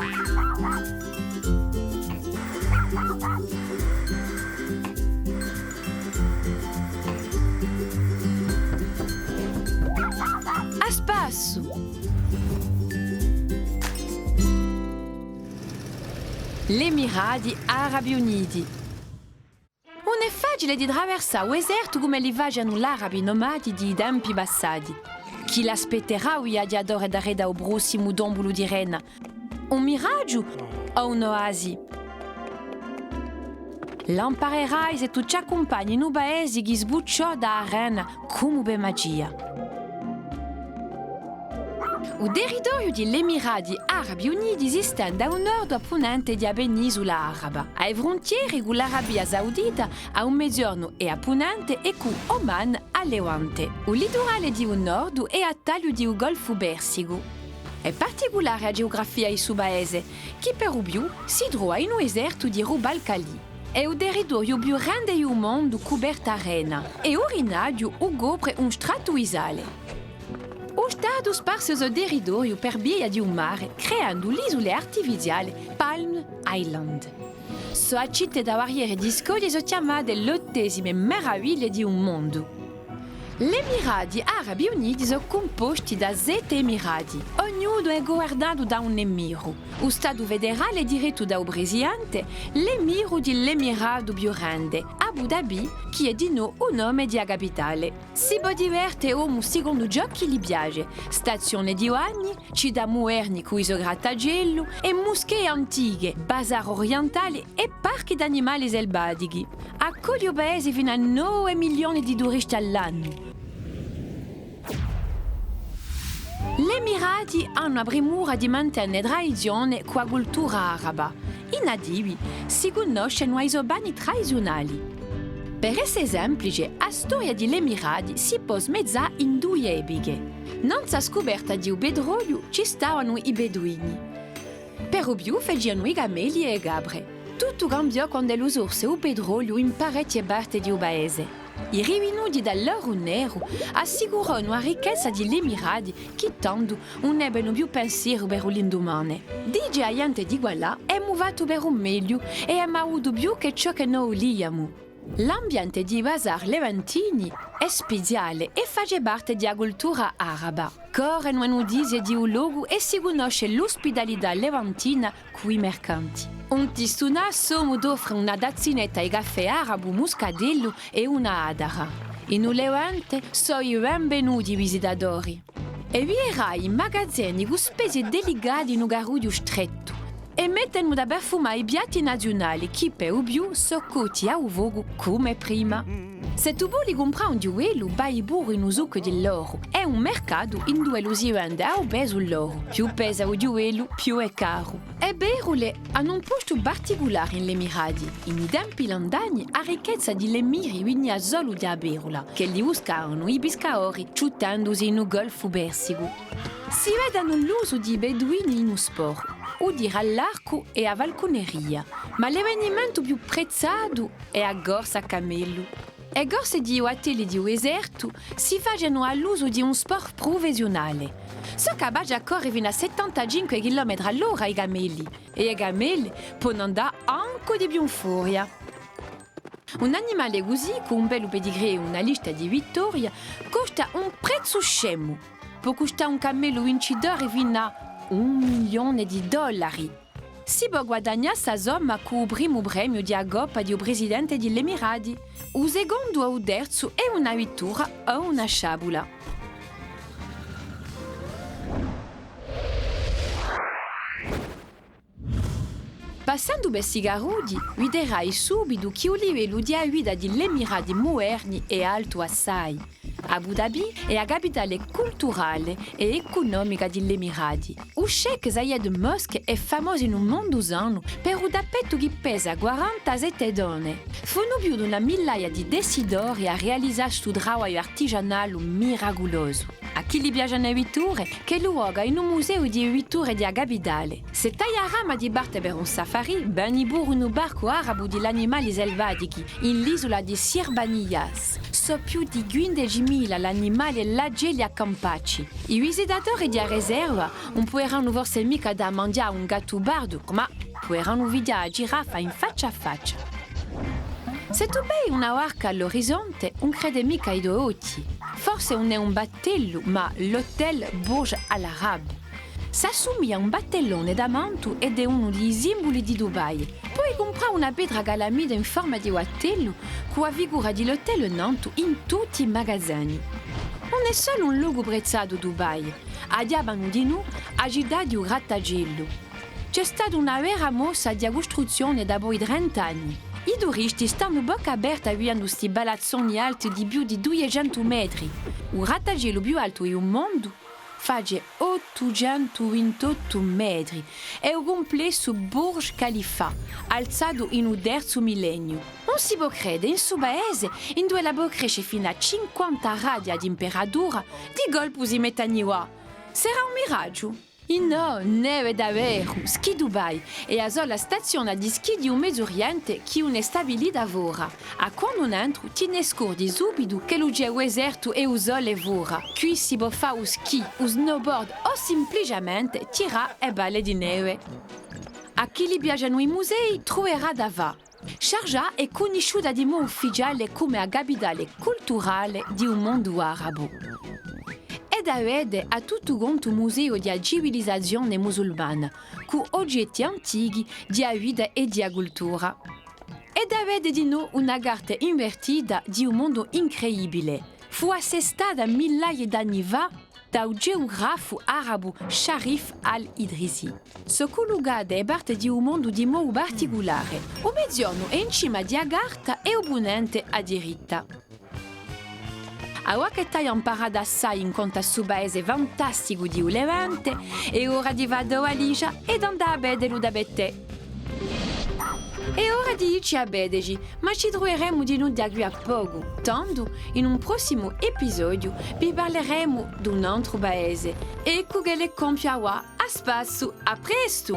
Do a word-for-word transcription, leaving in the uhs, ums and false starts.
À spassu! L'Emirati Arabi Uniti. Ùn hè facile di traversà u desertu cum'elli facianu l'Arabi nomadi di i tempi passati. Chì l'aspetterà u viaghjatore daretu à u prossimu tombulu di rena? Un miraghju o un oasi? L'amparerà s'è tù ci accumpagni in u paesi chì sbucciò da a rena cum'è per magia. U territoriu di l'Emirati Arabi Uniti si stende à u nordu à punente di a penisula araba, à e fruntiere cù l'Arabia Saudita à u meziornu è à punente è cù Oman à levante. U liturale di u nordu hè à tagliu di u Golfu Persicu. Hè particulare a geugrafia di stu paese, chì per u più si trova in u desertu di Rub al-Khali. Hè u territoriu più grande di u mondu cupertu à rena, è u rinaghju u copre un stratu di sale. U Statu sparse u so territoriu per via di u mare, creandu l'isule artifiziale Palm Island. Sò accitte da barriere di scoglie, sò chjamate l'ottesime maraviglie di u mondu. L'Emirati Arabi Uniti sò cumposti da sette emirati, ognunu hè guvernatu da un emiru. U Statu federale hè direttu da u presidente, l'emiru di l'emiratu più grande, Abu Dhabi, chì hè dinò u nome di a capitale. Si pò diverte omu sicondu ciò chì li piace: stazione di bagni, cità muderni cù i so grattaciellu è muschee antiche, bazar orientale è parchi d'animali salvatichi. Accoglie u paese finu à nove milioni di turisti à l'annu. L'Emirati anu a primura di mantene tradizione cù a cultura araba. I nativi si cunnoscenu à i so banni tradiziunali. Per esse semplice, a storia di l'Emirati si pò smezzà in duie epiche. Nanzu à a scuperta di u petroliu ci stavanu i beduini. Per u più facianu i camelli è e capre. Tuttu cambiò quand'ellu sorse u petroliu in parechje parte di u paese. I rivinuti da l'oru neru assicuronu a ricchezza di l'Emirati, chì tandu ùn ebbenu più pensieru per u lindumane. Dice a ghjente di quallà: emu fattu per u megliu è emu avutu più chè ciò chè no vuliamu. L'ambiente di i bazar levantini hè spiziale è face parte di a cultura araba. Correnu e nutizie di u locu è si cunnosce l'uspitalità levantina cù i mercanti. Un tistunassu omu t'offre una tazzinetta di caffè arabu muscatellu è una atara. In u Levante sò i benvenuti i visitatori. È viderai i magazeni cù spezii delicati in u carrughju strettu. È mettenu da perfumà i piatti naziunali, chì per u più sò cotti à u focu cum'è prima. S'è tù voli cumprà un ghjuvellu, vai puru in u sucu di l'oru. Hè un mercatu induve ellu si vende à u pesu l'oru. Più pesa u ghjuvellu, più hè caru. E perule anu un postu particulare in l'Emirati. In i tempi lontani, a ricchezza di l'emiri vinia solu di a perula, ch'elli buscavanu i piscadori ciuttendusi in u Golfu Persicu. Si vedenu l'usu di i beduini in u sport, u tira à l'arcu è a falcuneria, ma l'evenimentu più prezzatu hè a corsa à camellu. E corse di i battelli di u desertu si facenu à l'usu di un sport prufessiunale. Sò capaci à corre finu à settantacinque chilometri à l'ora i camelli, è i camelli ponu andà ancu di più in furia. Un animale cusì, cù un bellu pedigree è una lista di vittorie, costa un prezzu scemu. Pò custà un camellu vincitore finu à un milione di dollari. Si pò guadagnà sta somma cù u primu premiu di a coppa di u presidente di l'Emirati. U secondu o u terzu hè una vittura o una sciapula. Passendu per sti carrughji, viderai subitu chì u livellu di a vita di l'Emirati muderni hè altu assai. Abu Dhabi hè a capitale culturale è ecunomica di l'Emirati. U sceikh Zayed Mosk hè famosu in u mondu sanu per u tappettu chì pesa quarantasette tonne. Funu più d'una millaia di tessitori à realizà stu travagliu artigianalu miraculosu. À chì li piacenu e vitture, ch'ellu voga in u museu di e vitture di a capitale. S'è t'ai a brama di parte per un safari, veni puru in u parcu arabu di l'animali salvatichi, in l'isula di Sir Baniyas. Sò più di quindecimila l'animali è l'acelli à campacci. I visitatori di a riserva ùn puderanu forse micca dà à manghjà à un gattupardu, ma puderanu vighjà a giraffa in faccia à faccia. S'è tù vedi una barca à l'orizonte, ùn crede micca à i to ochji. Forse ùn hè un battellu, ma l'Hotel Burj Al Arab. S'assumiglia à un battellone tamantu ed hè unu di i simbuli di Dubai. Poi cumprà una petra calamita in forma di battellu, cù a figura di l'hotel nantu in tutti i magazini. Ùn hè solu un locu prezzatu Dubai, a chjamanu dinù a cità di u grattacielu. Ci hè stata una vera mossa di a custruzzione dapoi trenta anni. I turisti stanu à bocca aperta videndu sti palazzoni alti di più di duiecentu metri. U grattacielu più altu di u mondu face ottucentu vintottu metri. Hè u cumplessu Burj Khalifa, alzatu in u terzu millenniu. Ùn si pò crede, in stu paese, induve ella pò cresce finu à cinquanta gradi a timperatura, di colpu si mette à nivà. Serà un miraghju? Innò, neve daveru, Ski Dubai hè a sola stazzione di ski di u Mezu Oriente chì ùn hè stabilita fora. À quandu n'entru, ti ne scordi subitu ch'ellu ci hè u desertu è u sole fora. Quì si pò fà u ski, u snowboard o simpliciamente tirà e palle di neve. À chì li piacenu i musei, truverà da fà. Sharjah hè cunnisciuta dimò ufficiale cum'è a capitale culturale di u mondu arabu. Hè da vede à tuttu contu u museu di a civilizazione musulmana, cù ogetti antichi di a vita è di a cultura. Hè da vede dinò una carta invertita di u mondu incredibile. Fù assestata millaie d'anni fà da u geografu arabu Sharif al-Idrisi. Sò cullucate e parte di u mondu di modu particulare. U meziornu hè in cima di a carta è u punente à diritta. Avà chì t'ai amparatu assai in contu à stu paese fantasticu di u Levante, hè ora di fà a to valisgia è d'andà à vedelu da per tè. Hè ora di dicci à vedeci, ma ci truveremu dinù da quì à pocu. Tandu, in un prossimu episodiu, vi parleremu d'un antru paese. Eccu ch'ellu hè compiu avà, à spassu, à prestu!